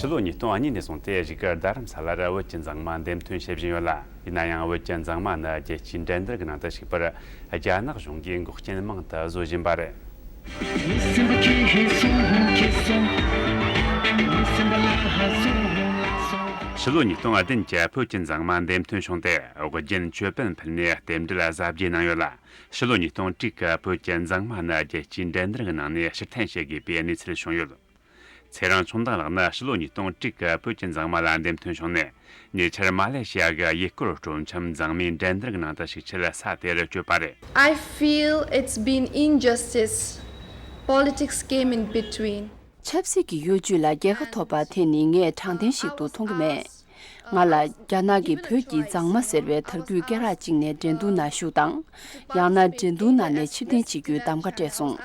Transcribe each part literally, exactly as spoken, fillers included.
ཕྱི་ལོ་ཉིས་སྟོང་གཉིས་ནས་བཟུང་སྟེ་གཞིས་ཀ་རྡ་རམ་ས་ལར་བོད་ཀྱི་མཛངས་མ་འདེམས་ཐོན་བྱེད་བཞིན་ཡོད་ལ། ཡིན་ན་ཡང་བོད་ཀྱི་མཛངས་མ་རྣམས་རྒྱལ་སྤྱིའི་འགྲན་བསྡུར་གྱི་ནང་དུ་ཞུགས་པར་རྒྱ་ནག་གཞུང་གིས་འགོག་རྐྱེན་མང་དུ་བཟོ་བཞིན་པ་རེད། ཕྱི་ལོ་ཉིས་སྟོང་བདུན་གྱི་བོད་ཀྱི་མཛངས་མ་འདེམས་ཐོན་བྱུང་སྟེ། དབུ་རྒྱན་ཅོད་པན་ཕུལ་ནས་རྟེན་འབྲེལ་གཟབ་རྒྱས་གནང་ཡོད་ལ། ཕྱི་ལོ་ཉིས་སྟོང་དྲུག་གི་བོད་ཀྱི་མཛངས་མ་རྣམས་རྒྱལ་སྤྱིའི་འགྲན་བསྡུར་གྱི་ནང་ནས་ཕྱིར་འཐེན་བྱེད་དགོས་པའི་གནས་ཚུལ་བྱུང་ཡོད། ཚེ་རིང་ཆུང་མདང་ལགས་ནི་ཕྱི་ལོ་ཉིས་སྟོང་དྲུག་གི་བོད་ཀྱི་མཛངས་མ་ལ་འདེམས་ཐོན་བྱུང་ནས། ཉེ་ཆར་མ་ལེ་ཤི་ཡ་གི་ཡུལ་སྐོར་སྤྲོ་འཆམ་མཛངས་མའི་འགྲན་བསྡུར་གྱི་ནང་དུ་ཞུགས་ཆེད་ས་དེར་བསྐྱོད་པ་རེད། I feel it's been injustice. Politics came in between. ཆབ་སྲིད་ཀྱི་གཡོ་ཇུས་ལ་རྒྱལ་ཁ་ཐོབ་པ་དེ་ནི་ངས་དྲང་བདེན་ཞིག་ཏུ་མཐོང་གི་མེད། ང་ལ་རྒྱ་ནག་གིས་བོད་ཀྱི་མཛངས་མ་ཟེར་བའི་དར་རྒུད་སྐེ་རགས་བཅིངས་ནས་འགྲན་བསྡུར་ནང་ཞུགས་དང་། ཡང་ན་འགྲན་བསྡུར་ནང་ནས་ཕྱིར་འཐེན་བྱེད་རྒྱུའི་གདམ་ག་སྤྲད་སོང་།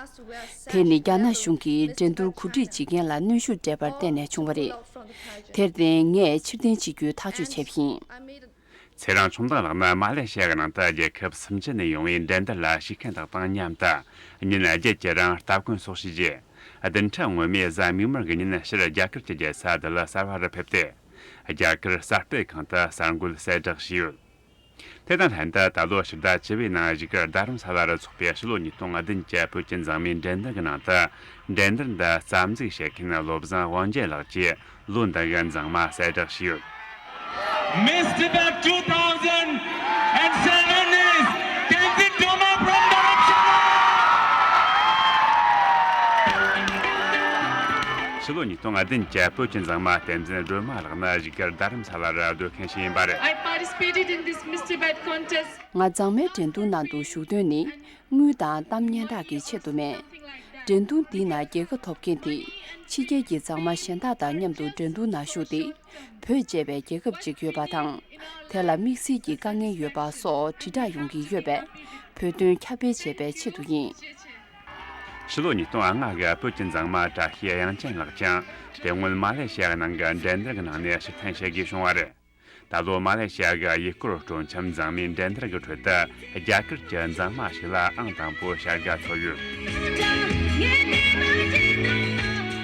དེ་ནི་རྒྱ་ནག་གཞུང་གིས་འགྲན་བསྡུར་གོ་སྒྲིག་བྱེད་མཁན་ལ་གནོན་ཤུགས་སྤྲད་པར་བརྟེན་ནས་བྱུང་བ་རེད། དེར་བརྟེན་ངས་ཕྱིར་འཐེན་བྱེད་རྒྱུའི་ཐག་གཅོད་བྱས་པ་ཡིན། ཚེ་རིང་ཆུང་མདང་ལགས་ནི་མ་ལེ་ཤི་ཡ་གི་ནང་དུ་རྒྱལ་ཁབ་སུམ་ཅུ་ནས་ཡོང་བའི་འགྲན་བསྡུར་ལ་ཞུགས་མཁན་དག་དང་མཉམ་དུ། ཉིན་བརྒྱད་ཀྱི་རིང་སྟ་གོན་སོགས་བྱས་རྗེས། བདུན་ཕྲག་སྔོན་མའི་གཟའ་མིག་དམར་གྱི་ཉིན་ཕྱིར་རྒྱ་གར་གྱི་རྒྱལ་ས་ལྡི་ལི་གསར་པར་ཕེབས་ཏེ། རྒྱ་གར་གསར་སྤེལ་ཁང་དུ་གསར་འགོད་གསལ་བསྒྲགས་བྱས་ཡོད། དེ་དང་ལྷན་དུ་ད་ལོ་ཕྱི་ཟླ་བཅུ་པའི་ནང་གཞིས་ཀ་རྡ་རམ་ས་ལ་རུ་འཚོགས་པའི་ཕྱི་ལོ་ཉིས་སྟོང་བདུན་གྱི་བོད་ཀྱི་མཛངས་མའི་འགྲན་བསྡུར་གྱི་ནང་དུ། འགྲན་བསྡུར་འདི་རྩ་འཛུགས་བྱེད་མཁན་བློ་བཟང་དབང་རྒྱལ་ལགས་ཀྱིས་ལོ་འདི་གི་མཛངས་མ་གསལ་བསྒྲགས་བྱས་ཡོད། Miss Tibet two thousand and seven is Tenzin Tomar from Dharamshala. ཕྱི་ལོ་ཉིས་སྟོང་བདུན་གྱི་བོད་ཀྱི་མཛངས་མ་བསྟན་འཛིན་སྒྲོལ་མ་ལགས་ནི་གཞིས་ཀ་རྡ་རམ་ས་ལ་རུ་སྡོད་མཁན་ཞིག་ཡིན་པ་རེད། I participated in this Miss Tibet contest. ང་མཛངས་མའི་འགྲན་བསྡུར་ནང་དུ་ཞུགས་དོན་ནི། དངུལ་དང་གཏམ་སྙན་གྲགས་ཀྱི་ཆེད་དུ་མེད། འགྲན་བསྡུར་འདི་ནང་རྒྱལ་ཁ་ཐོབ་མཁན་དེ། ཕྱི་རྒྱལ་གྱི་མཛངས་མ་གཞན་དག་དང་མཉམ་དུ་འགྲན་བསྡུར་ནང་ཞུགས་ཏེ། བོད་ཅེས་པའི་རྒྱལ་ཁབ་ཅིག་ཡོད་པ་དང་། དེ་ལ་དམིགས་བསལ་གྱི་དཀའ་ངལ་ཡོད་པ་སོགས་དྲིལ་བསྒྲགས་ཡོང་གི་ཡོད་པས། བོད་དོན་ཁྱབ་སྤེལ་བྱེད་པའི་ཆེད་དུ་ཡིན། ཕྱི་ལོ་ཉིས་སྟོང་ལྔ་གི་བོད་ཀྱི་མཛངས་མ་བཀྲ་ཤིས་དབྱངས་ཅན་ལགས་ཀྱང་དེ་སྔོན་མ་ལེ་ཤི་ཡ་ནང་གི་འགྲན་བསྡུར་གྱི་ནང་ནས་ཕྱིར་འཐེན་བྱེད་དགོས་བྱུང་བ་རེད། ད་ལོ་མ་ལེ་ཤི་ཡ་གི་ཡུལ་སྐོར་སྤྲོ་འཆམ་མཛངས་མའི་འགྲན་བསྡུར་གྱི་ཁྲོད་དུ་རྒྱ་གར་གྱི་མཛངས་མ་ཞིག་ལ་ཨང་དང་པོའི་བྱ་དགའ་ཐོབ་ཡོད།